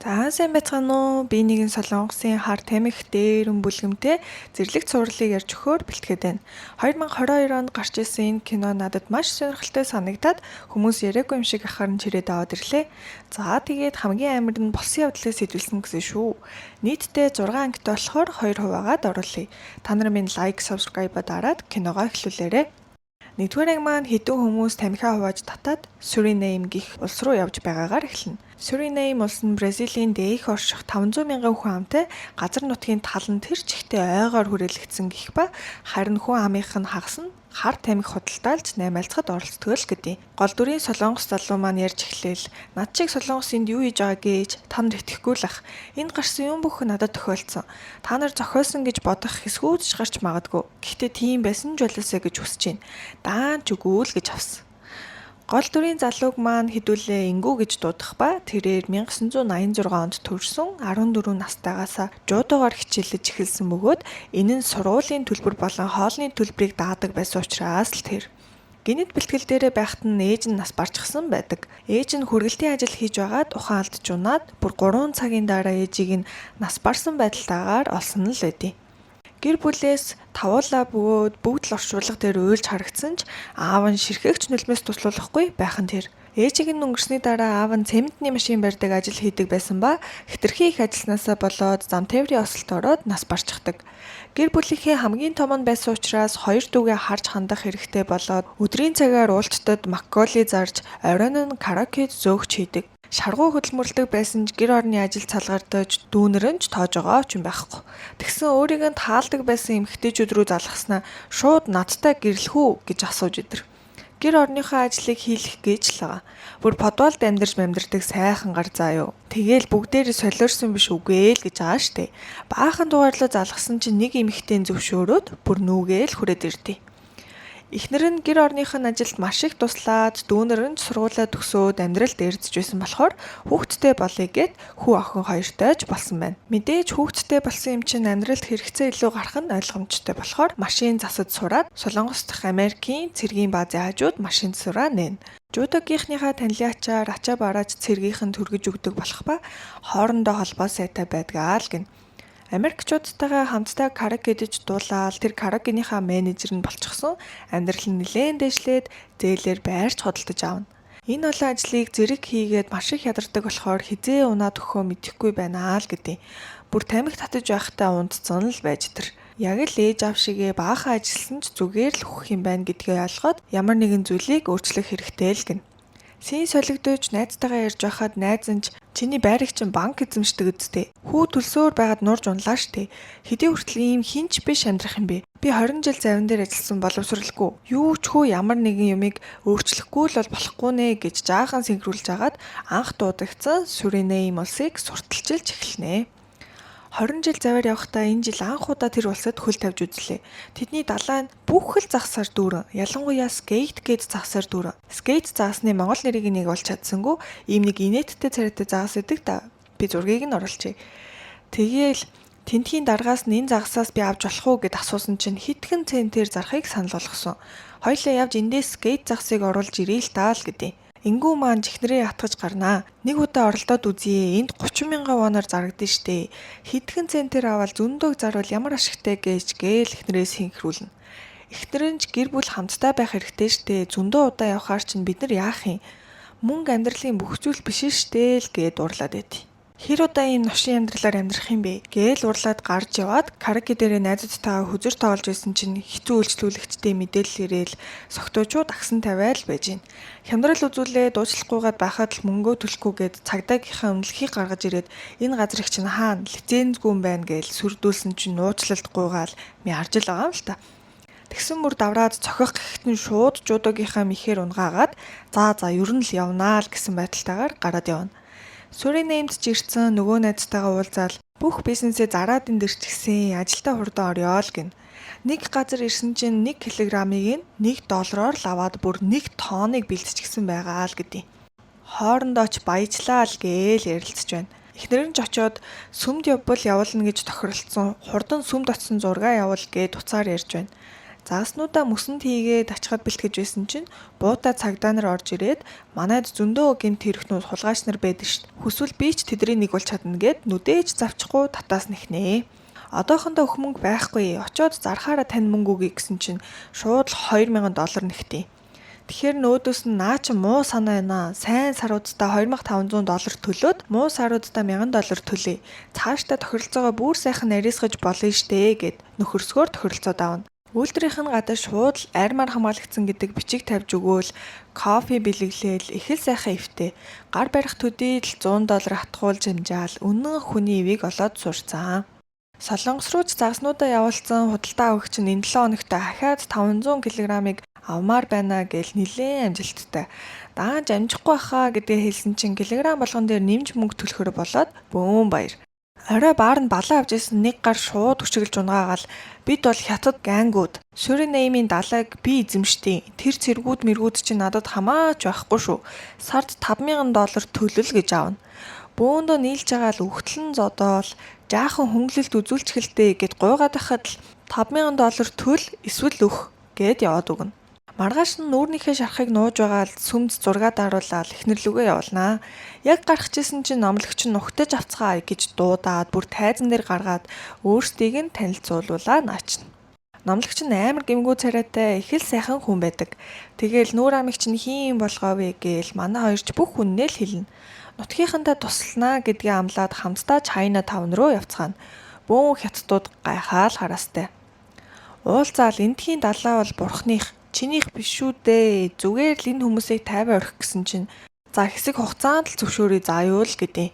За, сайн байцгаана уу? Би нэгэн Солонгосын хар тамхи дээрэн бүлгэмтэй зэрлэг цувралыг ярьж өгөхөөр бэлтгээд байна. 2022 онд гарч ирсэн энэ кино надад маш сонирхолтой санагдаад хүмүүс яриаггүй юм шиг ахаар нь чирээд аваад ирлээ. За, тэгээд хамгийн амар нь болсон явдлыг сэдвэлсэн гэсэн шүү. Нийтдээ 6 ангитай болохоор 2 хуваагаад оруулъя. Та нар минь like, subscribe дараад киногоо эхлүүлээрэй. Нэгдүгээр анги маань хэдэн хүмүүс тамхиа хувааж татаад Suriname гэх улс руу явж байгаагаар эхэлнэ. Suriname улс нь Бразилийн дээрх орших 500 мянган хүн амтай газар нутгийн тал нь тэр чигтээ ойгоор хүрээлэгдсэн гэх ба харин хүн амынх нь хагас нь хар тамхи худалдаалж наймаалцахад оролцдог л гэдэг. Гол дүрийн Солонгос залуу маань ярьж эхлээл, "Над шиг Солонгос энд юу хийж байгаа гэж та нар итгэхгүй л ах. Энд гарсан юм бүх надад тохиолдсон. Та нар зохиосон гэж бодох хэсгүүд ч гарч магадгүй. Гэхдээ тийм байсан ч болоосой гэж хүсэж байна. Даан ч үгүй л" гэж авсан. Гол дүрийн залууг маань хэдүүлээ Ингүү гэж дуудах ба тэрээр 1986 онд төрсөн, 14 настайгаасаа жудогоор хичээллэж эхэлсэн бөгөөд энэ нь сургуулийн төлбөр болон хоолны төлбөрийг даадаг байсан учраас л тэр. Гэнэт бэлтгэл дээрээ байхад нь ээж нь нас барчихсан байдаг. Ээж нь хүргэлтийн ажил хийж байгаад ухаан алдаж унаад бүр 3 цагийн дараа ээжийг нь нас барсан байдалтайгаар олсон нь л байдیں۔ Гэр бүлээс тавуулаа бөгөөд бүгд л орчуулга дээр уйлж харагдсан ч аав нь ширхэг ч нулимс туслуулахгүй байх нь тэр. Ээжийг нь өнгөрсний дараа аав нь цементний машин барьдаг ажил хийдэг байсан ба хэтэрхий их ажилласнаасаа болоод зам тээврийн осолд ороод нас барчихдаг. Гэр бүлийнхээ хамгийн том нь байсан учраас хоёр дүүгээ харж хандах хэрэгтэй болоод өдрийн цагаар уулчдад макколи зарж, оройн нь караокед зөөгч хийдэг. Шаргуу хөдөлмөрлөдөг байсан ч гэр орны ажил цалгардаж, дүүнер нь ч тоож байгаа ч юм байхгүй. Тэгсэн өөрийг нь таалдаг байсан эмэгтэйчүүд рүү залхаснаа шууд надтай гэрлэх үү гэж асууж идэр. Гэр орныхоо ажлыг хийлэх гэж л байгаа. Бүр подвалд амьдарч мамдардаг сайхан гар заа юу. Тэгээл бүгдээрээ солиорсон биш үгүй л гэж байгаа штэ. Баахан дугаарлуу залгасан чинь нэг эмэгтэй зөвшөөрөөд бүр нүүгээл хүрээд ирдээ. Эхнэр нь гэр орных нь ажилд маш их туслаад, дүүнер нь сургуулиа төгсөөд амьдралд эрдэж байсан болохоор хүүхэдтэй болъё гээд хүү охин хоёртой ч болсон байна. Мэдээж хүүхэдтэй болсон юм чинь амьдралд хэрэгцээ илүү гарах нь ойлгомжтой болохоор машин засаж сураад Солонгос дахь Америкийн цэргийн баазын хажууд машин сураа нээн. Жудогийнхныхаа танилын ачаар ачаа барааж цэргийнх нь түргэж өгдөг болох ба хоорондоо холбоо сайтай байдгаа л гэнэ. Америкчуудтайгаа хамтдаа караоке идэж дуулаад, тэр караокеныхаа менежер нь болчихсон, амьдрал нь нэлээн дээшлээд зээлээр байрч худалдаж авна. Энэ олон ажлыг зэрэг хийгээд маш их ядардаг болохоор хэзээ унаад өгөхөө мэдэхгүй байна л гэдэг. Бүр тамхи татаж байхдаа унтсан л байж тэр. Яг л ээж аав шигээ баахан ажилласан ч зүгээр л үхэх юм байна гэдгээ ойлгоод ямар нэгэн зүйлийг өөрчлөх хэрэгтэй л гэнэ. Сийн солигдож найзтайгаа ярьж байхад найз нь ч "Чиний байрыг чинь банк эзэмшдэг үсттэй. Хүү төлсөөр байгаад нурж унлаа штэ. Хэдий хүртэл ийм хэн ч биш амьдрах юм бэ? Би 20 жил завин дээр ажилласан боловсралгүй. Юу ч хүү ямар нэгэн юмыг өөрчлөхгүй л бол болохгүй нэ" гэж жаахан сэнхрүүлж агаад анх дуудагдсан Suriname улсыг сурталчилж эхэлнэ. 20 жил завиар явахдаа энэ жил анх удаа тэр улсад хөл тавьж үзлээ. Тэдний далай нь бүх л загасаар дүүрэн. Ялангуяа skate гээд загасаар дүүрэн. Skate загасны монгол нэрийг нэг олж чадсангүй, ийм нэг инээдтэй царайтай загас идэг та. Би зургийг нь оруулчихъя. Тэгээл тэндхийн даргаас нь энэ загасаас би авч болох уу гэд асуусан чинь хэдхэн центээр зарахыг санал болгосон. "Хоёулаа явж эндээс skate загасыг оруулж ирээ л таа" л гэдэг. Ингүү маань жихнэрээ атгаж гарнаа. "Нэг удаа оролдоод үзье. Энд 30 мянган воноор зарагдана штэ. Хэдхэн центээр аваад зөндөөг зарвал ямар ашигтай" гэж гээл эхнэрээ сэнхрүүлнэ. Эхнэр нь ч гэр бүл хамтдаа байх хэрэгтэй штэ. Зөндөө удаа явхаар чинь бид нар яах юм? Мөнгө амьдралын бүх зүйл биш штэ л гээд уурлаад байд. "Хэр удаа ийм ношин амьдралаар амьдрах юм бэ?" гээл уурлаад гарч яваад караоке дээрээ найзуудтайгаа хөзөр тоглож байсан чинь хэцүү үйлчлүүлэгчтэй мэдээлэл ирээл согтуучууд агсан тавиал байж гин. Хямдрал үзүүлээ дуучлахгүйгээд байхад л мөнгөө төлөхгүйгээд цагдаагийнхаа үнэлгэхийг гаргаж ирээд энэ газрыг чинь хаана лицензгүй юм байна гээл сүрдүүлсэн чинь нууцлалт гуйгаал мярж л байгаа юм л та. Тэгсэн мөр давраад цохих гэхэд нь шууд жудогийнхаа мэхээр унгаагаад за за ер нь л явнаа л гэсэн байдалтайгаар гараад явна. Suriname-д ч ирсэн нөгөө найзтайгаа уулзаал бүх бизнесээ зараад энд ирчихсэн, ажилдаа хурдан орё л гэнэ. Нэг газар ирсэн чинь 1 килограммыг нь 1 доллараар л аваад бүр 1 тонныг бэлтчихсэн байгаа л гэдэг. Хоорондоо ч баяжлаа л гээл ярилцж байна. Эхнэр нь ч очоод сүмд явбал явуулна гэж тохиролцсон, хурдан сүмд очсон зургаа явуул гээд утсаар ярьж байна. Загаснуудаа мөсөнд хийгээд ачхад бэлтгэж байсан чинь буудаа цагдаа нар орж ирээд манайд зөндөө гэмт хэрэгтнүүд хулгайч нар байдаг шүү дээ. Хүсвэл би ч тэдний нэг болж чадна гээд нүдээж завчихгүй татаас нэхнэ. Одоохондоо өгөх мөнгө байхгүй. Очоод зархаараа тань мөнгө өгье гэсэн чинь шууд л 2000 доллар нэгтий. Тэгэхээр нөөдөөс нь наа чи муу санаа байна. Сайн сарууддаа 2500 доллар төлөөд муу сарууддаа 1000 доллар төлье. Цаашдаа тохиролцоогоо бүр сайхан нарийсгаж болно штэ гэд нөхөрсгөөр тохиролцоод авна. Үйлдвэрийнх нь гадаа шууд л армаар хамгаалагдсан гэдэг бичиг тавьж өгөөл, кофе бэлэглээл, их л сайхан эвтэй. Гар барих төдий л 100 доллар хатгуулж амжаал үнэн хүний ивийг олоод сурцсан. Солонгос руу ч загаснуудаа явуулсан худалдан авагч нь энэ 7 хоногт ахиад 500 кг-ыг авмаар байна гээл нилээн амжилттай. Даанч амжихгүй байхаа гэдгээ хэлсэн чинь килограмм болгон дээр нэмж мөнгө төлөхөр болоод бөөн баяр. Орой бааранд балан авч исэн нэг гар шууд өчиглөж унгаагаал бид бол хятад gang үүд. Суринамын далайг би эзэмшдэг. Тэр цэргүүд мэргүүд чинь надад хамаач байхгүй шүү. Сард 5000 доллар төлөл гэж авна. Бөөндөө нийлж байгаа л үхтлэн зодоол жаахан хөнгөлөлт үзүүлчихэлтэй гэд гуйгаад байхад л 5000 доллар төл эсвэл өөх гэд яваад өгнө. Маргааш нь нүүрнийхээ шархыг нууж байгаа л сүмд зураг даруулаад эхнэр лүүгээ явуулнаа. Яг гарах чийсэн чинь номлогч нь нухтаж авцгаая гэж дуудаад бүр тайзан дээр гаргаад өөрсдийг нь танилцуулуулаа наачна. Номлогч нь амар гэмгүү царайтай их л сайхан хүн байдаг. Тэгээл нүүр амыг чинь хийн болгоо вэ гээл манай хоёр ч бүх хүннээ л хэлнэ. Нутгийнхандаа тусланаа гэдгээ амлаад хамтдаа China Town руу явцгаана. Бөөн хятадууд гайхаал хараастай. Уулзаал эндхийн далай бол бурхных чинийх биш шүү дээ. Зүгээр л энэ хүмүүсийг тайван орхих гэсэн чинь за хэсэг хугацаанд л зөвшөөрье заа юу л гэдэг.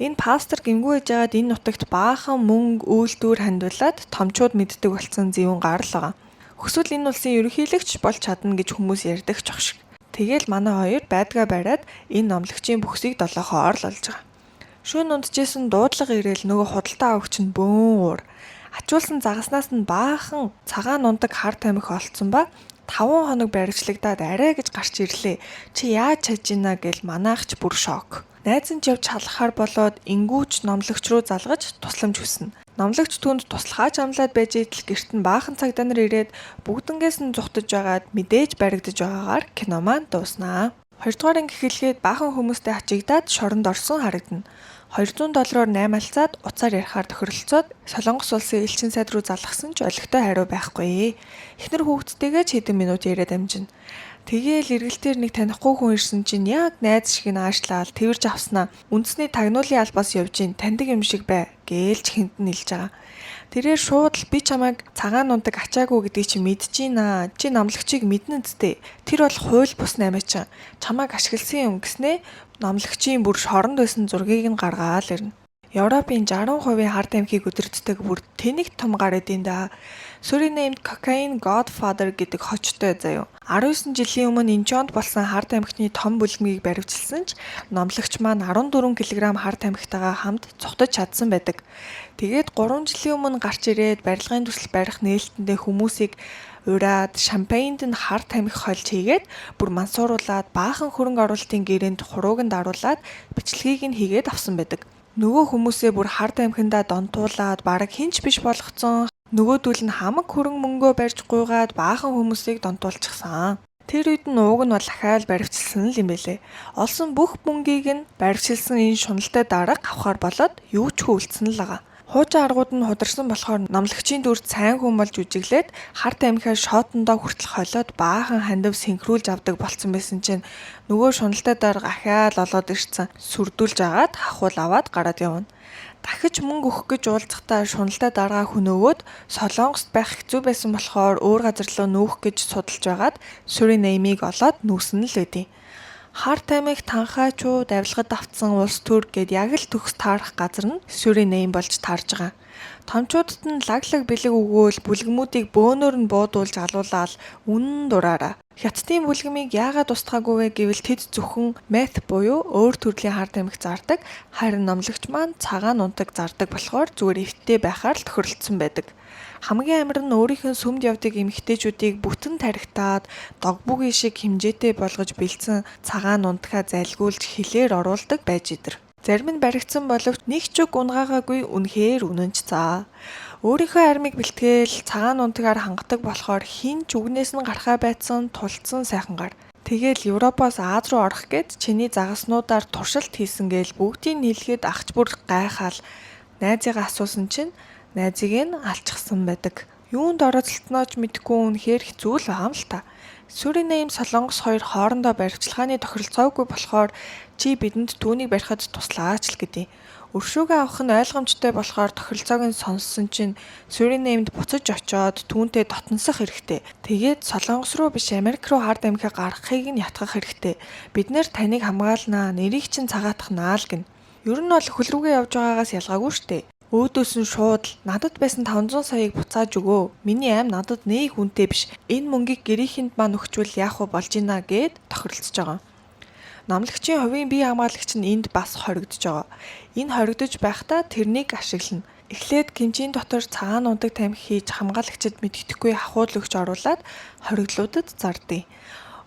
Энэ пастор гэмгүй байж байгаад энэ нутагт баахан мөнгө үйлдвэр хандуулаад томчууд мэддэг болсон зэвүүн гар л байгаа. Хүсвэл энэ улсын ерөнхийлөгч болж чадна гэж хүмүүс ярьдаг ч ах шиг. Тэгээл манай хоёр байдгаа бариад энэ номлогчийн бүхсийг долоохоор л олж байгаа. Шөнө унтжсэн дуудлага ирээл нөгөө худалдаа авагч нь бөөн уур. Ачуулсан загаснаас нь баахан цагаан ундаг хар тамхи олцсон ба 5 хоног баривчлагдаад арай гэж гарч ирлээ. Чи яаж чадж ийна гэл манаах ч бүр шок. Найз нь ч явж шалгахаар болоод ингүүч номлогч руу залгаж тусламж хүснэ. Номлогч түүнд туслахаач амлаад байж идэл гэрт нь баахан цагдаа нар ирээд бүгднгээс нь зугтаж байгаад мэдээж баригдаж байгаагаар кино маань дууснаа. Хоёрдугаар анги эхлэхэд баахан хүмүүстэй хачигдаад шоронд орсон харагдана. 200 доллараар 8 алцаад утсаар ярихаар тохиролцоод Солонгос улсын элчин сайд руу залгасан ч олигтой хариу байхгүй. Эхнэр хүүхэдтэйгээ ч хэдэн минут яриад амжина. Тэгээл эргэлтээр нэг танихгүй хүн ирсэн чинь яг найз шиг нь аашлаад тэрж авснаа үндэсний тагнуулын албаас явж гин таньдаг юм шиг бай гээл ч хүнд нь хэлж байгаа. Тэрээр шууд л би чамайг цагаан ундаг ачаагүй гэдгийг чи мэдэж байна. Чи номлогчийг мэднэ зү. Тэр бол хууль бус наймаачин. Чамайг ашигласан юм гэснээ номлогчийн бүр шоронд байсан зургийг нь гаргаал ирнэ. Европын 60% хар тамхиг удирддаг бүр тэнэг том гар эдийн да. Суринамд Cocaine Godfather гэдэг хочтой заяо. 19 жилийн өмнө Инчонд болсон хар тамхины том бүлмгийг баривчилсан ч номлогч маань 14 кг хар тамхитайгаа хамт зугтаж чадсан байдаг. Тэгээд 3 жилийн өмнө гарч ирээд барилгын төсөл барих нээлтэндээ хүмүүсийг ураад шампайнд нь хар тамхи хольж хийгээд бүр мансууруулад баахан хөрөнгө оруулалтын гэрээнд хурууг нь даруулаад бичлэгийг нь хийгээд авсан байдаг. Нөгөө хүмүүсээ бүр хар тамхиндаа донтуулаад бараг хэн ч биш болгоцсон. Нөгөөдөл нь хамаг хөрөнгө мөнгөө барьж гуйгаад баахан хүмүүсийг донтуулчихсан. Тэр үед нь ууг нь бол ахаал баривчилсан л юм бэлээ. Олсон бүх мөнгийг нь баривчилсан энэ шуналтай дарга авахар болоод юу ч хөө үлдсэн л байгаа. Хуучин аргууд нь хударсан болохоор номлогчийн дүрд сайн хүн болж үжиглээд хар тамхиа шоотондоо хүртэл холиод баахан хандив синхруулж авдаг болцсон байсан чинь нөгөө шуналтай дарга ахаал олоод ирсэн сүрдүүлж агаад хахуул аваад гараад явна. Дахиж мөнгө өгөх гэж уулзахдаа шуналтай даргаа хөнөөгөөд Солонгост байх хэцүү байсан болохоор өөр газар руу нүүх гэж судалж байгаад Суринамыг олоод нүүсэн л байдیں۔ Хар тамхи танхаачууд авилгад автсан улс төр гээд яг л төгс таарах газар нь Суринам болж таарж байгаа. Томчуудад нь лаглаг бэлэг өгөөл бүлгэмүүдийг бөөнөр нь буудуулж алуулаад үнэн дураараа. Хятадын бүлгэмийг яагаад устгаагүй вэ гэвэл тэд зөвхөн meth буюу өөр төрлийн хар тамхи зардаг, харин номлогч маань цагаан унтаг зардаг болохоор зүгээр эвтэй байхаар л тохиролцсон байдаг. Хамгийн амар нь өөрийнх нь сүмд явдаг эмэгтэйчүүдийг бүтэн тархитаад догбугийн шиг хэмжээтэй болгож бэлдсэн цагаан унтахаа залгиулж хилээр оруулдаг байж идэр. Зарим нь баригдсан боловч нэг ч үг унгаагаагүй үнэхээр үнэнч цаа. Өөрийнхөө армийг бэлтгээл цагаан нунтгаар хангадаг болохоор хэн ч үгнээс нь гарахаа байцсан тулцсан сайхан гар. Тэгээл Европоос Аз руу орох гээд чиний загаснуудаар туршилт хийсэн гээл бүгдийг нийлэхэд ахч бүр гайхаал найзыгаа асуусан чинь найзыг нь алчихсан байдаг. Юунд оролцолтноо ч мэдэхгүй үнэхээр хэцүү л байгаа юм л та. Сүринэйм Солонгос хоёр хоорондоо баривчилгааны тохиролцоогүй болохоор чи бидэнд түүнийг барихад туслаач л гэдэг. Өршөөгөө авах нь ойлгомжтой болохоор тохиролцоог нь сонссон чинь Сүринэймд буцаж очоод түүнтэй дотносох хэрэгтэй. Тэгээд Солонгос руу биш Америк руу хар тамхи гаргахыг нь ятгах хэрэгтэй. Бид нэр таныг хамгаалнаа, нэрийг чинь цагаатгах л гэнэ. Ер нь бол хөл рүүгээ явж байгаагаас ялгаагүй штэ. Өөдөөс нь шууд л надад байсан 500 саяыг буцааж өгөө. Миний ам надад нэг үнэтэй биш. Энэ мөнгийг гэрийнхэнд маань өгчвөл яах вэ болж ийна гэд тохиролцож байгаа. Номлогчийн хувийн бие хамгаалагч нь энд бас хоригдож байгаа. Энэ хоригдож байхдаа тэрнийг ашиглана. Эхлээд гинжийн дотор цагаан унадаг тамхи хийж хамгаалагчид мэддэхгүй хахуул өгч оруулаад хоригдлуудад зардیں۔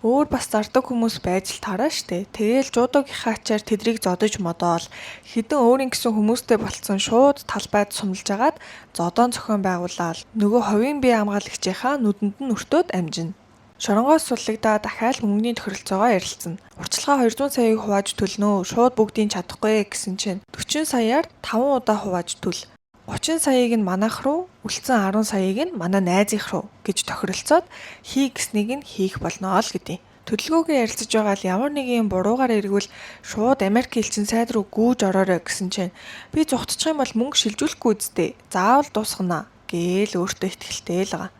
Өөр бас зардаг хүмүүс байж л таараа штэ. Тэгээл жуудагийнхаа ачаар тэдрийг зодож модоол хэдэн өөрийн гэсэн хүмүүстэй болцсон шууд талбайд сумлаж агаад зодоон зохион байгуулаад нөгөө хувийн бие хамгаалагчийнхаа нүдэнд нь өртөөд амжина. Шоронгоос суллагдаа дахиад мөнгөний тохиролцоогоо ярилцсан. Уртчилгаа 200 саяыг хувааж төлнө, шууд бүгдийг чадахгүй гэсэн чинь 40 саяар 5 удаа хувааж төл. 30 саяыг нь манайх руу, үлдсэн 10 саяыг нь манай найзынх руу гэж тохиролцоод хий гэснийг нь хийх болно л гэдэг. Төлөвлөгөөгөө ярилцаж байгаа л ямар нэгэн буруугаар эргвэл шууд Америк элчин сайд руу гүйж ороорой гэсэн чинь би зугтчих юм бол мөнгө шилжүүлэхгүй үсттэй. Заавал дуусгана гээл өөртөө итгэлтэй л байгаа.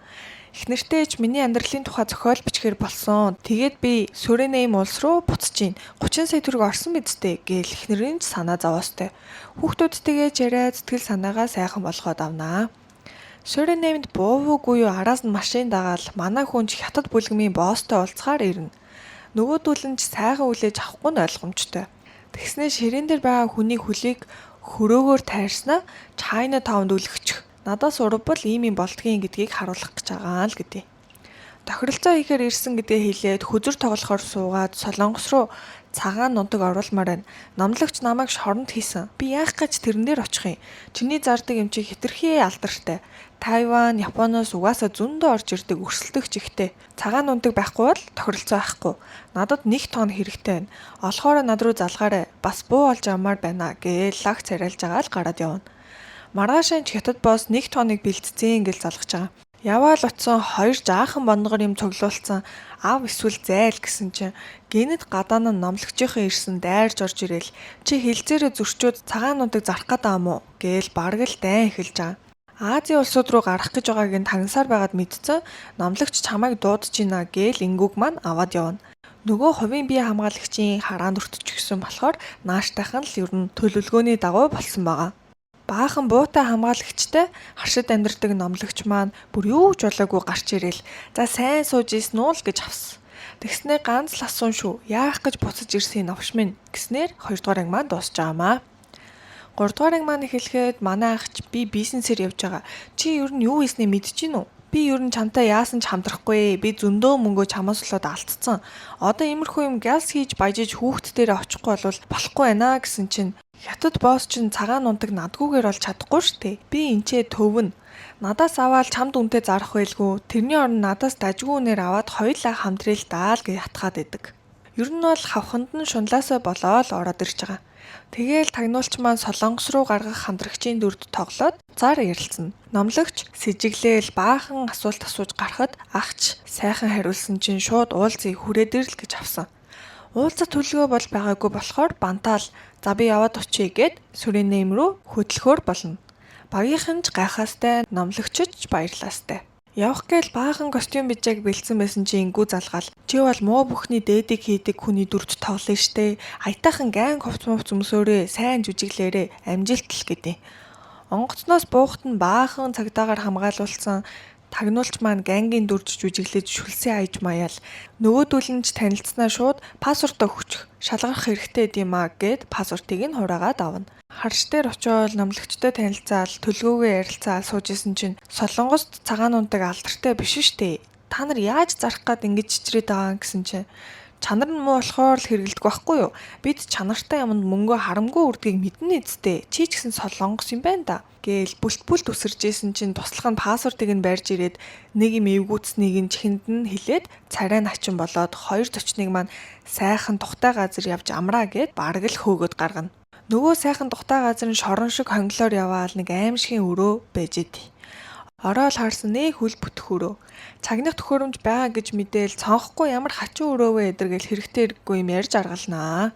Эхнэртэй ч миний амьдралын тухай зохиол бичгээр болсон. Тэгээд би Сүринэйм улс руу буцаж гин. 30 сая төгрөг орсон биз дээ гээл эхнэр нь ч санаа зовоостой. Хүүхдүүдтэйгээ ч яриад сэтгэл санаагаа сайхан болгоод авнаа. Сүринэймд буувуугүй юу араас нь машин дагаал манай хүн ч хятад бүлгэмийн босстой уулзахаар ирнэ. Нөгөөдүүл нь ч сайхан хүлээж авахгүй нь ойлгомжтой. Тэгснээр ширээн дээр байгаа хүний хөлийг хөрөөгөөр тайрснаа China Town-д үлгчих. Надаас урвал ийм юм болдгийн гэдгийг харуулах гэж байгаа л гэдэг. Тохиролцоо хийхээр ирсэн гэдгээ хэлээд хөзөр тоглохоор суугаад Солонгос руу цагаан нунтаг оруулмаар байна. Номлогч намайг шоронд хийсэн. Би яах гэж тэрэн дээр очих юм? Чиний зардаг юм чи хэтэрхий алдартай. Тайван, Японоос угаасаа зөндөө орж ирдэг өрсөлдөгч ихтэй. Цагаан нунтаг байхгүй бол тохиролцоо байхгүй. Надад 1 тонн хэрэгтэй байна. Олохоороо над руу залгаарай. Бас буу олж авмаар байна гээл лагц яриалж байгаа л гараад явна. Маргааш нь хятад босс 1 тонныг бэлтцэн гэж залгаж байгаа. Яваал утсан хоёр жаахан бонгор юм цуглуулсан ав эсвэл зайл гэсэн чинь гэнэт гадаа нь номлогчийнхоо ирсэн дайрж орж ирээл чи хилцээрээ зөрчөөд цагаан нунтаг зарах гээд байгаа юм уу гээл бараг л дайн эхэлж байгаа. Азийн улсууд руу гарах гэж байгааг нь тагнасаар байгаад мэдсэн номлогч чамайг дуудаж ийна гээл ингүүг маань аваад явна. Нөгөө хувийн бие хамгаалагчийн хараанд өртчихсөн болохоор нааштайхан л ер нь төлөвлөгөөний дагуу болсон байгаа. Баахан буутай хамгаалагчтай харшид амьдардаг номлогч маань бүр юу ч болоогүй гарч ирээл за сайн сууж исэн үү л гэж авсан. Тэгснээ ганц л асуун шүү. Яах гэж буцаж ирсэн новш минь гэснээр 2 дугаар анги маань дуусч байгаамаа. 3 дугаар анги маань эхлэхэд манай ах ч би бизнесээр явж байгаа. Чи ер нь юу хийснээ мэдэж гин үү? Би ер нь чамтай яасан ч хамтрахгүй. Би зөндөө мөнгөө чамаас болоод алдцсан. Одоо иймэрхүү юм гялс хийж баяжиж хүүхд дээрээ очихгүй бол болохгүй байна гэсэн чинь хятад босс чинь цагаан нунтаг надгүйгээр бол чадахгүй штэ. Би энчээ төвн. Надаас аваад чамд үнэтэй зарах байлгүй. Тэрний оронд надаас дажгүй үнээр аваад хоёулаа хамтрил даа л гэж ятгаад идэг. Ер нь бол хавханд нь шунлаасаа болоод ороод ирж байгаа. Тэгээл тагнуулч маань Солонгос руу гаргах хамтрагчийн дүрд тоглоод зар ярилцсан. Номлогч сэжиглээл баахан асуулт асууж гарахад ахч сайхан хариулсан чинь шууд уулзъя хүрээд ирэл гэж авсан. Уулзах төлөвлөгөө бол байгаагүй болохоор бантаал за би яваад очие гэд Сүринэйм рүү хөдлөхөөр болно. Багийнхан ч гайхаастай, номлогч ч баярлаастай. Явах гээл баахан костюм bijаг бэлдсэн байсан чи ингүү залгаал. Чи бол муу бүхний дээдийг хийдэг хүний дүрд тоглоно штэ. Аятайхан гайн хувц мувц өмсөөрэй, сайн жүжиглээрэй, амжилт л гэдэг. Онгоцноос буухад нь баахан цагдаагаар хамгаалуулсан тагнуулч маань гангийн дүрж жүжиглэж шүлсээ аяж маяал. Нөгөөдүүл нь ч танилцсанаа шууд паспортоо өгчих, шалгарах хэрэгтэй юм а гэд паспортыг нь хураагаад авна. Харш дээр очиод номлогчтой танилцаал, төлгөөгөө ярилцаал сууж исэн чинь Солонгост цагаан нунтаг алдартай биш штэ. Та нар яаж зарах гад ингэж чичрээд байгаа гэсэн чинь Чанар нь муу болохоор л хэрэглэдэг байхгүй юу? Бид чанартай юмд мөнгөө харамгүй үрдгийг мэднэ үсттэй. Чи ч гэсэн солонгос юм байна да. Гээл бүлт бүлт үсэржсэн чинь туслах нь пассвортыг нь барьж ирээд нэг юм эвгүүцнийг нь чихэнд нь хэлээд царай нь хачин болоод хоёр зочныг маань сайхан тухтай газар явж амраа гэд бараг л хөөгөөд гаргана. Нөгөө сайхан тухтай газар нь шорон шиг хонглоор яваал нэг аймшгийн өрөө байж идэв. Ороод харсан нээ хөл бүтэх өрөө. Цагнах төхөөрөмж байгаа гэж мэдээл цонхгүй ямар хачин өрөөвөө эдэргээл хэрэгтэй хэрэггүй юм ярьж аргалнаа.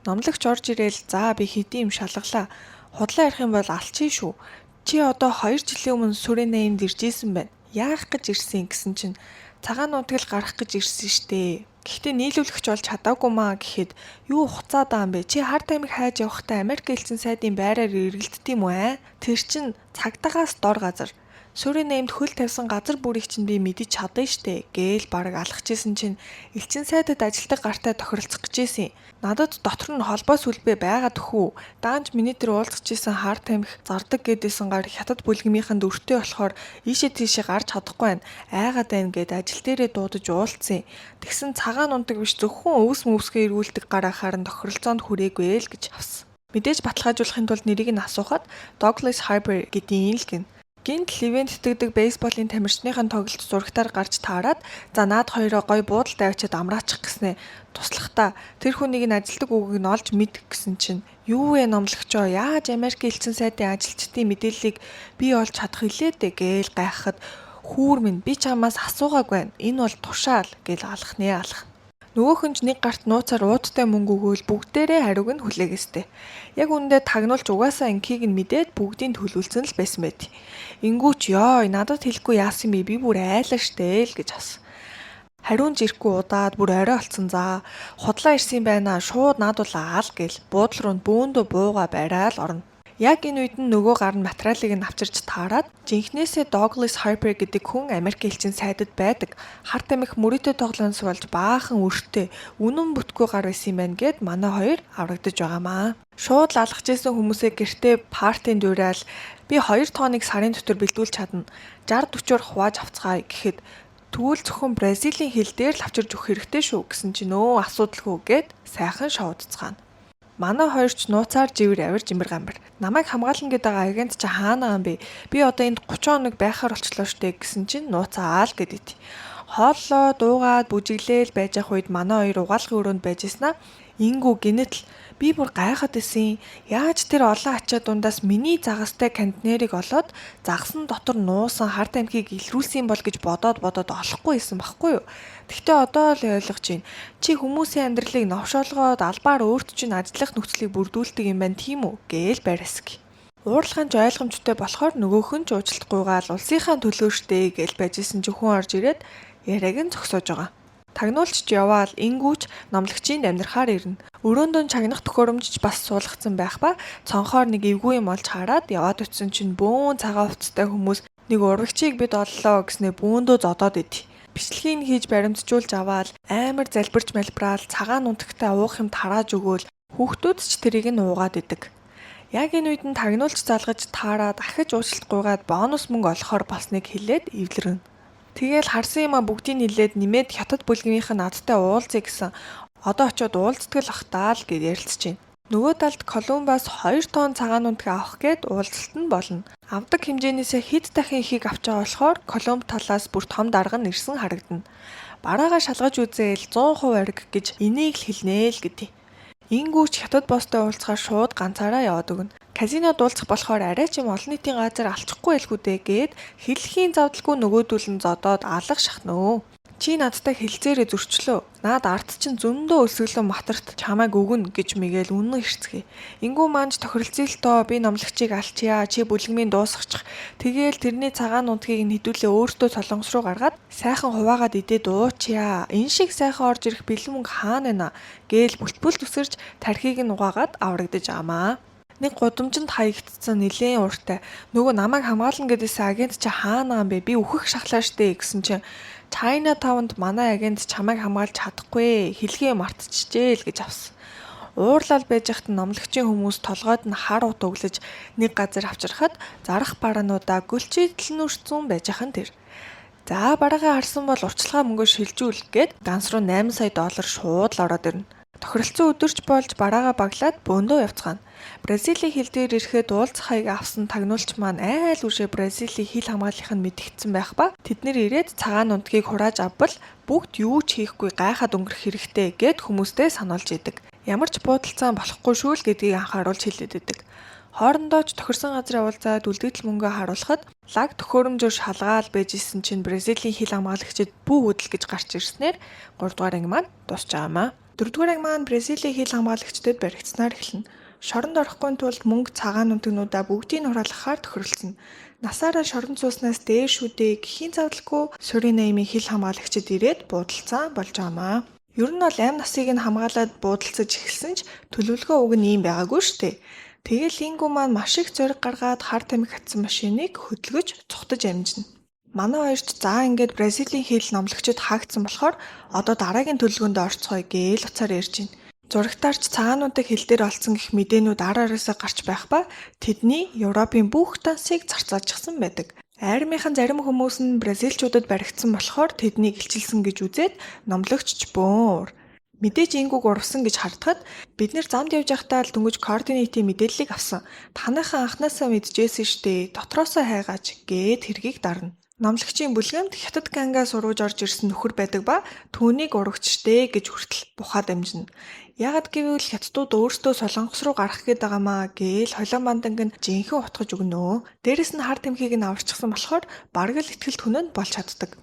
Номлогч орж ирээл за би хэдийн юм шалгалаа. Худлаа ярих юм бол алчий шүү. Чи одоо 2 жилийн өмнө Сүринамд ирж исэн байна. Яах гэж ирсэн гэсэн чинь цагаан нутгал гарах гэж ирсэн штэ. Гэхдээ нийлүүлэгч болж чадаагүй маа гэхэд юу хуцаад байгаа юм бэ? Чи хар тамхи хайж явахдаа Америк элчин сайдын байраар эргэлддэг юм уу аа? Тэр чин цагдаагаас дор газар. Сүринамд хөл тавьсан газар бүрийг чинь би мэдэж чадна штэ гээл бараг алхажсэн чинь элчин сайдад ажилтдаг гартай тохиролцох гэжсэн. Надад дотор нь холбоо сүлбээ байгаа төхүү. Даанч миний тэр уулзчихсан хар тамхи зардаг гэдээсэн гар хятад бүлгэмийнхэн дүртэй болохоор ийшээ тийшээ гарч чадахгүй байна. Айгаад байна гэд ажил дээрээ дуудаж уулзсан. Тэгсэн цагаан унтаг биш зөвхөн өвс мөвсгөө эргүүлдэг гар ахаар нь тохиролцоонд хүрээгүй л гэж авсан. Мэдээж баталгаажуулахын тулд нэрийг нь асуухад Douglas Harper гэдгийн л гин. Гинт Ливент итгэдэг бейсболын тамирчныхын тоглолт зурагтаар гарч таарад за наад хоёроо гой буудалд авчиад амраачих гэснээ туслахдаа тэр хүнийг нь ажилдаг үгийг нь олж мэд гэсэн чинь юу вэ номлогчоо яаж Америк элчин сайдын ажилчдын мэдээллийг би олж чадах илээ дээ гээл гайхахад хүүр минь би чамаас асуугаагүй байна. Энэ бол тушаал гэл алах нэ алах. Нөгөөх нь ч нэг гарт нууцаар уудтай мөнгө өгөөл бүгдээрээ хариуг нь хүлээгээстэй. Яг үүндээ тагнуулч угаасаа инкийг нь мэдээд бүгдийг төлөвлөсөн л байсан байт. Ингүүч ёо надад хэлэхгүй яасан бэ би бүр айлаа штэ л гэж ас. Хариун ч ирэхгүй удаад бүр орой олцсон заа. Худлаа ирсэн байна шууд наадвал аал гэл буудлын руу бөөндөө бууга бараал орно. Яг энэ үед нь нөгөө гар нь материалыг нь авчирч таарад жинхнээсээ Douglas Harper гэдэг хүн Америк элчин сайдад байдаг. Хар тамхи мөрөөдөө тоглоноос болж баахан өртөө үнэн бүтггүй гар байсан юм байна гэд манай хоёр аврагдаж байгаамаа. Шууд л алгаж исэн хүмүүсээ гэртээ партийн дуурайл би 2 тонныг сарын дотор бэлдүүлж чадна. 60 40-оор хувааж авцгаая гэхэд тэгвэл зөвхөн Бразилийн хэл дээр л авчирж өгөх хэрэгтэй шүү гэсэн чинь өө асуудалгүй гэд сайхан шоудцгаана. Манай хоёр ч нууцаар живэр авир жимэр гамбар. Намайг хамгаална гэдэг байгаа агент чи хаана юм бэ? Би одоо энд 30 хоног байхаар болчлоо штэ гэсэн чинь нууцаа аал гэдэт. Хооллоо дуугаад бүжиглээл байж ах үед манай хоёр угаалгын өрөөнд байж ирсэн аа. Ингүү гинэтл би бүр гайхаад исэн. Яаж тэр олон ачаа дундаас миний загастай контейнерыг олоод загсан дотор нуусан хар тамхиг илрүүлсэн бол гэж бодоод бодоод олохгүй исэн баггүй юу? Тэгтээ одоо л ойлгож байна. Чи хүмүүсийн амьдралыг новшоолгоод албаар өөрт чинь ажиллах нөхцөлийг бүрдүүлдэг юм байна тийм үү? Гээл байрасг. Уурлахын ч ойлгомжтой болохоор нөгөөх нь ч уучлалтгүйгаал улсынхаа төлөө штэ гээл байжсэн чи хүн орж ирээд яриаг нь зогсоож байгаа. Тагнуулч яваал ингүүч номлогчийн амьдрахаар ирнэ. Өрөөндөө чагнах төхөөрөмж бас суулгацсан байх ба цонхоор нэг эвгүй юм олж хараад яваад очисон чинь бөөн цагаан хувцастай хүмүүс нэг урагчийг бид оллоо гэснээ бөөндөө зодоод идэв. Бичлэгийг хийж баримтжуулж аваад амар залбирч малбраал цагаан нутагтай уух юм тарааж өгөөл хүүхдүүд ч тэрийг нь уугаад идэг. Яг энэ үед нь тагнуулч залгаж таарад ахиж уучлалтгүйгаад бонус мөнгө олохоор болсныг хэлээд эвлэрнэ. Тэгээл харсан юмаа бүгдийг нилээд нэмээд хятад бүлгийнх нь надтай уулзъя гэсэн. Одоо очиод уулздаг л ах таа л гэж ярилцж байна. Нөгөө талд Колумбас 2 тонн цагаан нутаг авах гээд уулзалт нь болно. Авдаг хэмжээнээсээ хэд дахин ихийг авч байгаа болохоор Колумб талаас бүр том дарга нь ирсэн харагдана. Бараагаа шалгаж үзээл 100% ориг гэж энийг л хэлнэ л гэдэг. Ингүүч хятад бостой уулзахаар шууд ганцаараа яваад өгнө. Казинод уулзах болохоор арай ч юм олон нийтийн газар алчихгүй байлгүй дээ гээд хэлхийн завдалгүй нөгөөдүүл нь зодоод алга шахнөө. Чи надтай хэлцээрээ зөрчлөө. Наад ард чинь зөндөө өлсгөлөн матарт чамайг өгнө гэж мэгэл үнэн хэрцгий. Ингүү маанч тохиролцъё л тоо би номлогчийг алчъя. Чи бүлгмийн дуусгачих. Тэгээл тэрний цагаан нутгийг нь хэдүүлээ өөртөө солонгос руу гаргаад сайхан хуваагаад идээд уучъя. Энэ шиг сайхан орж ирэх бэлэн мөнгө хаана байна гээл бүлтбүлт үсэрч тархийг нь угаагаад аврагдаж амаа. Нэг гудамжинд хаягдсан нилээн ууртай. Нөгөө намайг хамгаална гэдээсэн агент чи хаана юм бэ? Би үхэх шахлаа штэ гэсэн чинь China Town-д манай агент чамайг хамгаалж чадахгүй. Хэлгээ мартчихжээ л гэж авсан. Уурлал байж хат номлогчийн хүмүүс толгойд нь хар ут өглөж нэг газар авчирхад зарах бараануудаа гөлчийдэл нь өрцөн байж ах нь тэр. За бараагаа харсан бол уртчилгаа мөнгөө шилжүүл гээд данс руу 8 сая доллар шууд л ороод ирнэ. Тохиролцсон өдөрч болж бараагаа баглаад бөөндөө явцгаана. Бразилийн хил дээр ирэхэд уулзах хаяг авсан тагнуулч маань айл үшээ Бразилийн хил хамгааллынх нь мэдэгдсэн байх ба тэд нэр ирээд цагаан нутгийг хурааж авбал бүгд юу ч хийхгүй гайхаад өнгөрөх хэрэгтэй гэд хүмүүстэй сануулж идэг. Ямар ч буудалцаан болохгүй шүү л гэдгийг анхааруулж хэлээд идэг. Хоорондоо ч тохирсон газрын уулзаад үлдэгдэл мөнгөө харуулхад лаг төхөөрөмжөөр шалгаал байж исэн чинь Бразилийн хил хамгаалагчид бүү хөдөл гэж гарч ирснээр 3 дугаар анги маань дуусч байгаа юм аа. 4 дугаар анги маань Бразилийн хил хамгаалагчдад баригдсанаар эхэлнэ. Шоронд орохгүй тулд мөнгө цагаан нутагнуудаа бүгдийг хураалгахаар тохиролцоно. Насаараа шоронд сууснаас дээр шүдэ гэхийн завдалгүй Суринамын хил хамгаалагчид ирээд буудалцсан болж байгаа юм аа. Ер нь бол амь насыг нь хамгаалаад буудалцаж эхэлсэн ч төлөвлөгөө уг нь ийм байгаагүй шүү дээ. Тэгэл Ингүү маань маш их зориг гаргаад хар тамхи хатсан машиныг хөдөлгөж цухтаж амжина. Манай хоёрч за ингээд Бразилийн хил номлогчид хаагдсан болохоор одоо дараагийн төлөвлөгөөнд орцгоё гээл уцаар ярьж байна. Зурагтаарч цагаануудыг хил дээр олцсон гэх мэдээнүүд ар араасаа гарч байх ба тэдний Европын бүх дансыг зарцаажчихсан байдаг. Армийнхан зарим хүмүүс нь бразилчуудад баригдсан болохоор тэднийг илчилсэн гэж үзээд номлогч ч бөөн уур. Мэдээж Ингүүг урвсан гэж хардахад бид нэр замд явж байхдаа л дөнгөж координатын мэдээллийг авсан. Таныхан анхнаасаа мэджээсэн штэ. Дотроосоо хайгаач гээд хэргийг дарна. Номлогчийн бүлгэмд хятад гангаас урвж орж ирсэн нөхөр байдаг ба түүнийг урагч штэ гэж хүртэл бухаад амжина. Яагад гэвэл хятадууд өөрсдөө Солонгос руу гарах гээд байгаамаа гээл холион банданг нь жинхэнэ утгаж өгнө. Дээрэс нь хар тамхиг нь аварчихсан болохоор бараг л ихтгэлт хүн нь болж чаддаг.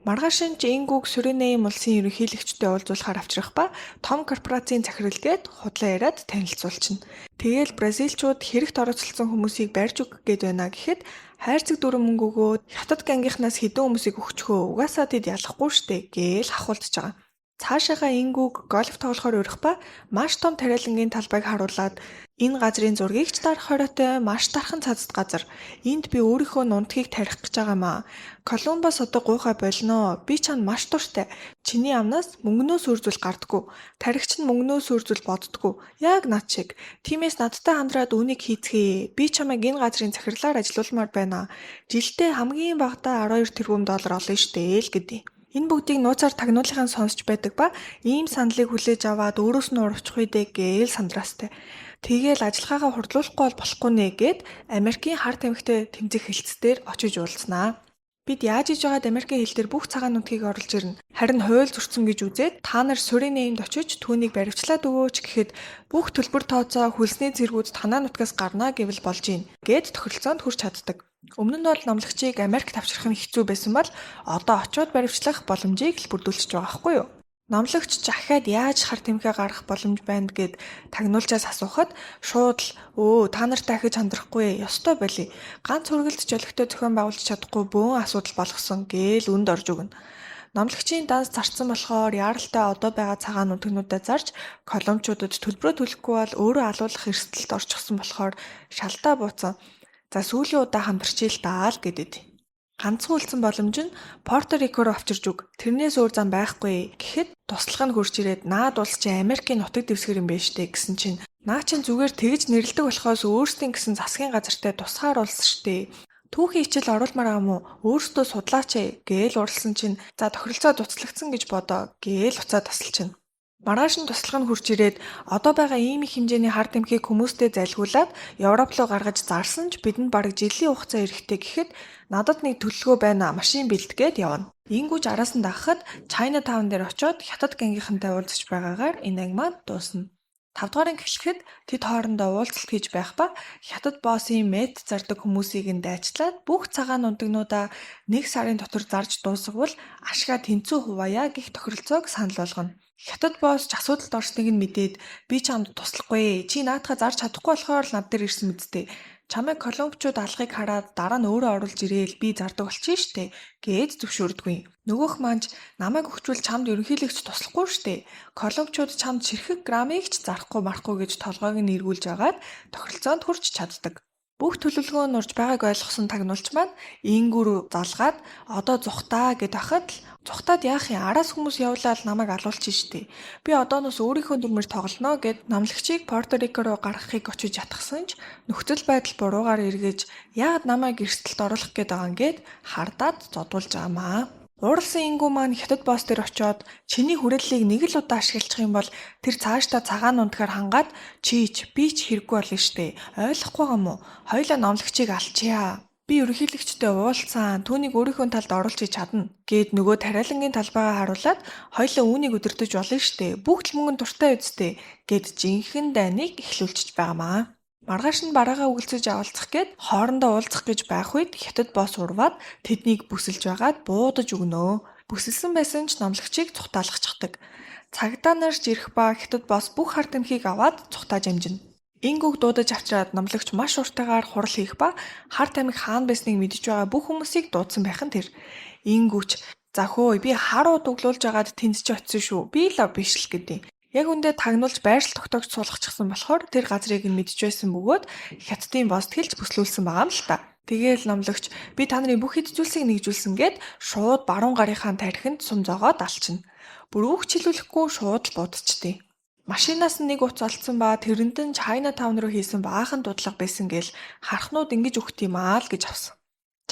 Маргааш нь ч Ингүүг Суринам улсын ерөнхийлөгчтэй уулзуулахаар авчрах ба том корпорацийн захирал гээд худлаа яриад танилцуулчихна. Тэгээл бразилчууд хэрэгт оролцсон хүмүүсийг барьж өгөх гээд байна гэхэд хайрцаг дөрвөн мөнгө өгөөд хятад гангийнхнаас хэдэн хүмүүсийг өгчхөө угаасаа тэд ялахгүй штэ гээл хахуулдаж байгаа. Цаашаага Ингүүг гольф тоглохоор урих ба маш том тариалангийн талбайг харуулад энэ газрын зургийг ч дарах хориотой маш дархан цазад газар. Энд би өөрийнхөө нунтгийг тарих гэж байгаамаа. Колумбас одоо гуйхаа болно. Би чамд маш дуртай. Чиний амнаас мөнгнөөс өөр зүйл гардаггүй. Тарихч нь мөнгнөөс өөр зүйл боддоггүй. Яг над шиг. Тиймээс надтай хамтраад үүнийг хийцгээе. Би чамайг энэ газрын захирлаар ажилуулмаар байна. Жилдээ хамгийн багадаа 12 тэрбум доллар олно штэ л гэдэг. Энэ бүгдийг нууцаар тагнуулынхаа сонсч байдаг ба ийм саналыг хүлээж аваад өөрөөс нь урвчих үү дээ гээл сандраастай. Тэгээл ажиллагаагаа хурдлуулахгүй бол болохгүй нэ гэд Америкийн хар тамхитай тэмцэх хэлцээр очиж уулзнаа. Бид яаж иж байгаад Америкийн хил дээр бүх цагаан нутгийг оруулж ирнэ. Харин хууль зөрчсөн гэж үзээд та нар Суринамд очиж түүнийг баривчлаад өгөөч гэхэд бүх төлбөр тооцоо хөлсний цэргүүд танаа нутгаас гарна гэвэл болж гин гэд тохиролцоонд хүрч чаддаг. Өмнө нь бол номлогчийг Америкт авчрах нь хэцүү байсан бол одоо очиод баривчлах боломжийг л бүрдүүлчихэж байгаа байхгүй юу? Номлогч дахиад яаж хар тамхиа гаргах боломж байна гэд тагнуулчаас асуухад шууд л өө та нарт дахиж хандрахгүй ёстой болий. Ганц хүргэлт жолигтой зохион байгуулж чадахгүй бөөн асуудал болгосон гээл үнд орж өгнө. Номлогчийн данс зарцсан болохоор яаралтай одоо байгаа цагаан нутагнуудаа зарж колумбчуудад төлбөрөө төлөхгүй бол өөрөө алуулах эрсдэлд орчихсон болохоор шалдаа бууцсан. За сүүлийн удаа хамтарч ил даа л гэдэд. Ганцхан үлдсэн боломж нь Порто Рико руу авчирч өг. Тэрнээс өөр зам байхгүй гэхэд туслах нь хурж ирээд наад улс чи Америкийн нутаг дэвсгэр юм байна штэ гэсэн чинь наа чин зүгээр тэгж нэрлэдэг болохоос өөрсдийн гэсэн засгийн газартай тусгаар улс штэ. Түүхийн хичээл оруулмаар юм уу? Өөрсдөө судлаач гээл уралсан чинь за тохиролцоо дуцлагдсан гэж бодоо гээл уцаа тасалчихна. Маргааш нь туслах нь хурж ирээд одоо байгаа ийм их хэмжээний хар тамхиг хүмүүстэй залгиулаад Европ руу гаргаж зарсан ч бидэнд бараг жилийн хугацаа эрэхтэй гэхэд надад нэг төлөвлөгөө байна машин бэлтгээд явна. Ингүүж араас нь дагахад China Town дээр очиод хятад гангийнхантай уулзаж байгаагаар энэ анги маань дуусна. 5 дугаар анги эхлэхэд тэд хоорондоо уулзалт хийж байх ба хятад боссын мет зардаг хүмүүсийг нь дайчлаад бүх цагаан нутагнуудаа нэг сарын дотор зарж дуусгавал ашгаа тэнцүү хуваая гэх тохиролцоог санал болгоно. Хятад босс ч асуудалд орсныг нь мэдээд би чамд туслахгүй. Чи наадхаа зарж чадахгүй болохоор л над дээр ирсэн мэт дээ. Чамайг колумбчууд алахыг хараад дараа нь өөрөө оруулж ирээл би зардаг болчихно штэ гээд зөвшөөрдгүй. Нөгөөх маань ч намайг өгчвөл чамд ерөнхийлөгч туслахгүй штэ. Колумбчууд чамд ширхэг грамыг ч зарахгүй марахгүй гэж толгойг нь эргүүлж агаад тохиролцоонд хүрч чаддаг. Бүх төлөвлөгөө нь урж байгааг ойлгосон тагнуулч маань Ингүү рүү залгаад одоо зугтаа гэд байхад л зугтаад яах юм, араас хүмүүс явлаа л намайг алуулчих штээ. Би одооноос өөрийнхөө дүрмээр тоглоно гэд номлогчийг Порто Рико руу гаргахыг очиж ятгсан ч нөхцөл байдал буруугаар эргэж яагаад намайг эрсдэлд оруулах гээд байгаа юм гэд хардаад зодуулж байгаамаа. Ууралсан Ингүү маань хятад босс дээр очиод чиний хүрээллийг нэг л удаа ашиглах юм бол тэр цаашдаа цагаан унтгаар хангаад чи ч би ч хэрэггүй болно штэ. Ойлгохгүй байгаа юм уу? Хоёулаа номлогчийг алчия. Би ерөнхийлөгчтэй уулзсан. Түүнийг өөрийнхөө талд оруулж чадна гэд нөгөө тариалангийн талбайгаа харуулад хоёулаа үүнийг удирдах болно штэ. Бүгд л мөнгөнд дуртай үсттэй гэд жинхэнэ дайныг эхлүүлчихэж байгаамаа. Маргааш нь бараагаа үгэлцэж авалцах гээд хоорондоо уулзах гэж байх үед хятад босс урваад тэднийг бүсэлж байгаад буудаж өгнө. Бүсэлсэн байсан ч номлогчийг цухтаалгачихдаг. Цагдаа нар ч ирэх ба хятад босс бүх хар тамхиг аваад цухтааж амжина. Ингүүг дуудаж авчираад номлогч маш уртайгаар хурал хийх ба хар тамхи хаана байсныг мэдэж байгаа бүх хүмүүсийг дуудсан байх нь тэр. Ингүүч за хөөе, би хар ууд углуулж байгаад тэнд чи очисон шүү. Би л биш л гэдэг. Яг үндэ тагнуулж байршил тогтоогч суулгачихсан болохоор тэр газрыг нь мэдж байсан бөгөөд хятадын босд хэлж бүслүүлсэн байгаа юм л та. Тэгээл номлогч би та нарын бүх хэд зүйлсийг нэгжүүлсэн гэд шууд баруун гарынхаа тархинд сум зогоод алчна. Бүр үг ч хэлүүлэхгүй шууд л будчихдээ. Машинаас нь нэг утас олдсон ба тэрэнд нь China Town руу хийсэн баахан дуудлага байсан гээл харахнууд ингэж өгт юм аа л гэж авсан.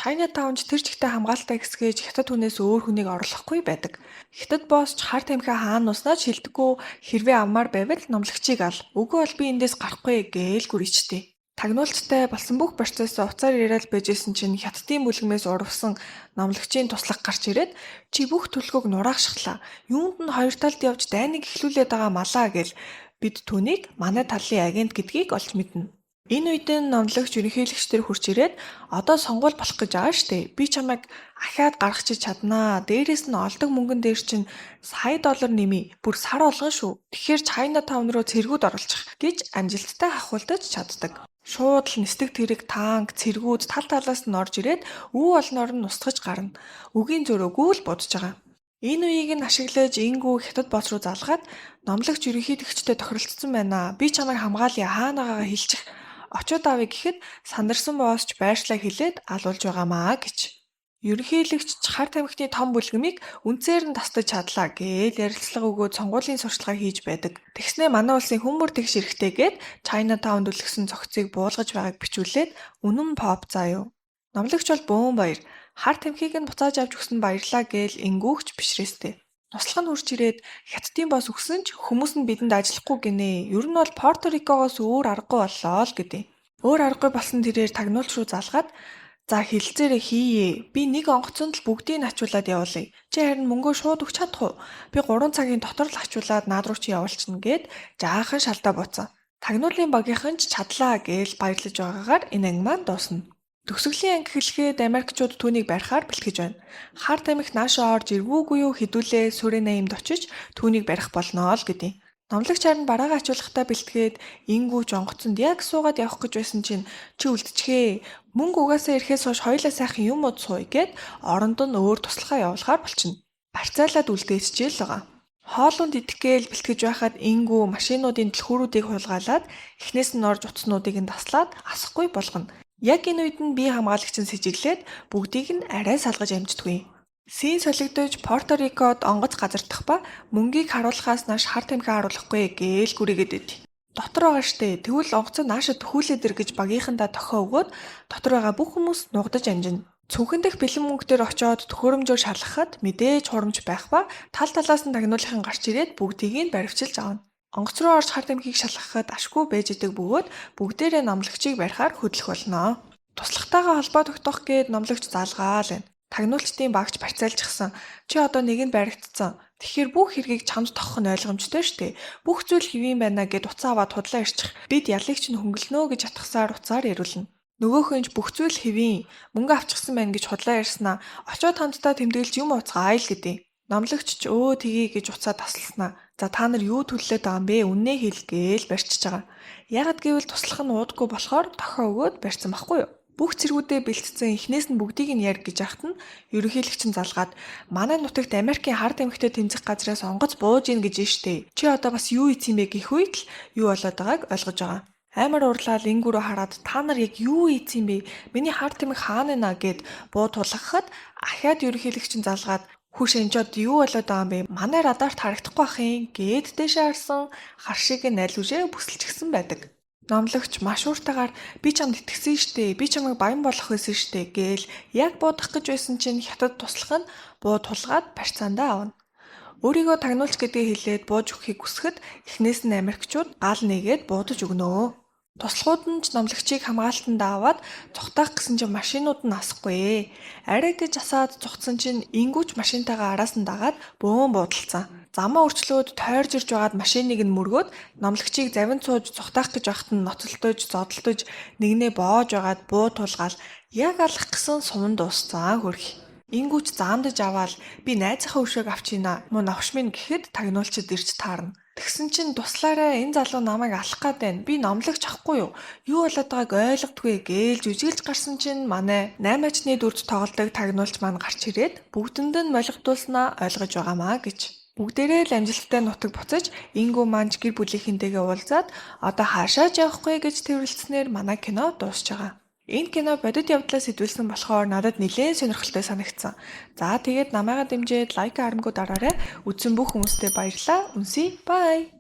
China Town ч тэр чигтээ хамгаалалтаа хэсгээж хятад хүнээс өөр хүнийг орлохгүй байдаг. Хятад босс ч хар тамхи хаана нуснаа ч хэлдэггүй, хэрвээ авмаар байвал номлогчийг ал. Үгүй бол би эндээс гарахгүй гээл гүрийчтэй. Тагнуулчтай болсон бүх процессоо уцаар яриад байжсэн чинь хятадын бүлгэмээс урвсан номлогчийн туслах гарч ирээд чи бүх төлгөөг нураахшглаа. Юунд нь хоёр талд явж дайныг эхлүүлээд байгаа малаа гэл бид түүнийг манай талын агент гэдгийг олж мэднэ. Энэ үед нь номлогч ерөнхийлөгч дээр хурж ирээд одоо сонгуул болох гэж байгаа штэ. Би чамайг ахиад гаргачих чаднаа. Дээрээс нь олдог мөнгөн дээр чинь сая доллар нэмий. Бүр сар болгон шүү. Тэгэхээр China Town руу цэргүүд оруулчих гэж амжилттай хахуулдаж чаддаг. Шууд л нисдэг тэрэг танк, цэргүүд тал талаас нь орж ирээд үү олноор нь устгаж гарна. Үгийн зөрөөгүй л будаж байгаа. Энэ үеийг нь ашиглаж Ингүү хятад босс руу залгаад номлогч ерөнхийлөгчтэй тохиролцсон байна. Би чамайг хамгаалъя, хаанагаа хэлчих. Очоод авъя гэхэд сандарсан босс ч байршлаа хэлээд алуулж байгаамаа гэж. Ерөнхийлөгч хар тамхины том бүлгэмийг үнцээр нь тасдаж чадлаа гээл ярилцлага өгөөд сонгуулийн сурталчилгаа хийж байдаг. Тэгснээ манай улсын хүмүүр тэгш эрэхтэй гээд China Town-д үлгсэн цогцыг буулгаж байгааг бичүүлээд үнэн pop заа юу. Номлогч бол бөөн баяр. Хар тамхиг нь буцааж авч өгсөн баярлаа гээл Ингүүгч бишрээстэй. Туслах нь хурж ирээд хятадын босс өгсөн ч хүмүүс нь бидэнд ажиллахгүй гинэ. Ер нь бол Порто Рикогоос өөр аргагүй боллоо л гэдэг. Өөр аргагүй болсон тэрээр тагнуулч руу залгаад за хэлцээрээ хийе. Би нэг онгоцонд л бүгдийг нь ачуулад явуулъя. Чи харин мөнгөө шууд өгч чадах уу? Би 3 цагийн дотор л ачуулад наад руу чи явуулчихна гэд жаахан шалдаа буцсан. Тагнуулын багийнхан ч чадлаа гээл баярлаж байгаагаар энэ анги маань дуусна. Төгсгөлийн анги эхлэхэд Америкчууд түүнийг барихаар бэлтгэж байна. Хар тамхи наашаа орж ирвүүгүй юу хэдүүлээ Суринамд очиж түүнийг барих болно л гэдэг. Номлогч харин бараагаа ачуулахдаа бэлтгээд Ингүүч онгоцонд яг суугаад явах гэж байсан чинь чи үлдчихээ. Мөнгө угаасаа ирэхээс хойш хоёулаа сайхан юм ууд сууя гэд оронд нь өөр туслахаа явуулахаар болчихно. Барьцаалаад үлдээчихээ л байгаа. Хоолунд идэх гээл бэлтгэж байхад Ингүү машинуудын түлхүүрүүдийг хулгайлаад эхнээс нь орж утаснуудыг нь таслаад асахгүй болгоно. Яг энэ үед нь бие хамгаалагч нь сэжиглээд бүгдийг нь арай салгаж амждаггүй. Сийн солигдож Порто Рикод онгоц газардах ба мөнгийг харуулахаас нааш хар тамхи харуулахгүй гээл гүрийгээд байд. Дотор байгаа штэ, тэгвэл онгоцоо наашаа төхүүлээд ир гэж багийнхандаа тохио өгөөд дотор байгаа бүх хүмүүс нугдаж амжина. Цүнхэн дэх бэлэн мөнгө дээр очиод төхөөрөмжөөр шалгахад мэдээж хурамч байх ба тал талаас нь тагнуулынхан гарч ирээд бүгдийг нь баривчилж авна. Онгоц руу орж хар тамхиг шалгахад ашгүй байж идэг бөгөөд бүгдээрээ номлогчийг барихаар хөдлөх болно. Туслахтайгаа холбоо тогтоох гээд номлогч заалгаал байна. Тагнуулчдын багч барьцаалчихсан. Чи одоо нэг нь баригдсан. Тэгэхээр бүх хэргийг чамд тохох нь ойлгомжтой штэ. Бүх зүйл хэвийн байна гэд уцаа аваад худлаа ирчих. Бид ялыг чинь хөнгөлнө гэж атгасаар уцаар яриулна. Нөгөөх нь ч бүх зүйл хэвийн, мөнгө авчихсан байна гэж худлаа ярьснаа. Очоод хамтдаа тэмдэглэж юм ууцгаая л гэдэг. Номлогч ч өө тгий гэж уцаа тасласнаа. За та нар юу төллөөд байгаа юм бэ? Үннээ хэл гээл барьчиж байгаа. Яагад гэвэл туслах нь уудаггүй болохоор тохио өгөөд барьсан байхгүй юу? Бүх цэргүүдээ бэлтцэн эхнээс нь бүгдийг нь ярь гэж яхад нь ерөнхийлөгч нь залгаад манай нутагт Америкийн хар тамхитай тэмцэх газраас онгоц бууж ийн гэж штэ. Чи одоо бас юу ийц юм бэ гэх үед л юу болоод байгааг ойлгож байгаа. Амар уурлаад Ингүү рүү хараад та нар яг юу хийцэн бэ? Миний хар тамхи хаана нэ гэд буу тулгахад ахиад ерөнхийлөгч нь залгаад хүүш энэ ч одоо юу болоод байгаа юм бэ? Манай радарт харагдахгүй бах юм гээд дээшээ харсан хар шиг нь аль үшээ бүсэлчихсэн байдаг. Номлогч маш ууртайгаар би чамд итгэсэн штэ, би чамайг баян болгох байсан штэ гээл яг буудах гэж байсан чинь хятад туслах нь буу тулгаад барьцаандаа авна. Өөрийгөө тагнуулч гэдгээ хэлээд бууж өгөхийг хүсэхэд эхнээс нь Америкчууд гал нээгээд буудаж өгнө. Туслахууд нь ч номлогчийг хамгаалтанд аваад цухтаах гэсэн чинь машинууд нь асахгүй. Арай гэж асаад цухтсан чинь Ингүүч машинтайгаа араас нь дагаад бөөн буудалцсан. Замаа өөрчлөөд тойрж ирж байгаад машиныг нь мөргөөд номлогчийг завин сууж цухтаах гэж байхад нь ноцолдож, зодолдож нэгнээ боож байгаад буу тулгаал яг алах гэсэн суман дууссан хөрх. Ингүүч заандаж аваад би найзынхаа өшөөг авчийна. Мөн новш минь гэхэд тагнуулчид ирж таарна. Тэгсэн чинь туслаарай энэ залуу намайг алах гад байна. Би номлогч ахгүй юу? Юу болоод байгааг ойлгодгүй гээл жүжиглж гарсан чинь манай наймаачны дүрд тоглодог тагнуулч маань гарч ирээд бүгдэнд нь молигдуулснаа ойлгож байгаамаа гэж. Бүгдээрээ л амжилттай нутаг буцаж Ингүү маань ч гэр бүлийнхэнтэйгээ уулзаад одоо хаашаа ч явахгүй гэж тэрвэрлэснээр манай кино дуусч байгаа. Энэ кино бодит явдлаас сэдвэлсэн болохоор надад нэлээд сонирхолтой санагдсан. За тэгээд намайгаа дэмжиж like харамгүй дараарай. Үзсэн бүх хүмүүстээ баярлалаа. Үнсий. Bye.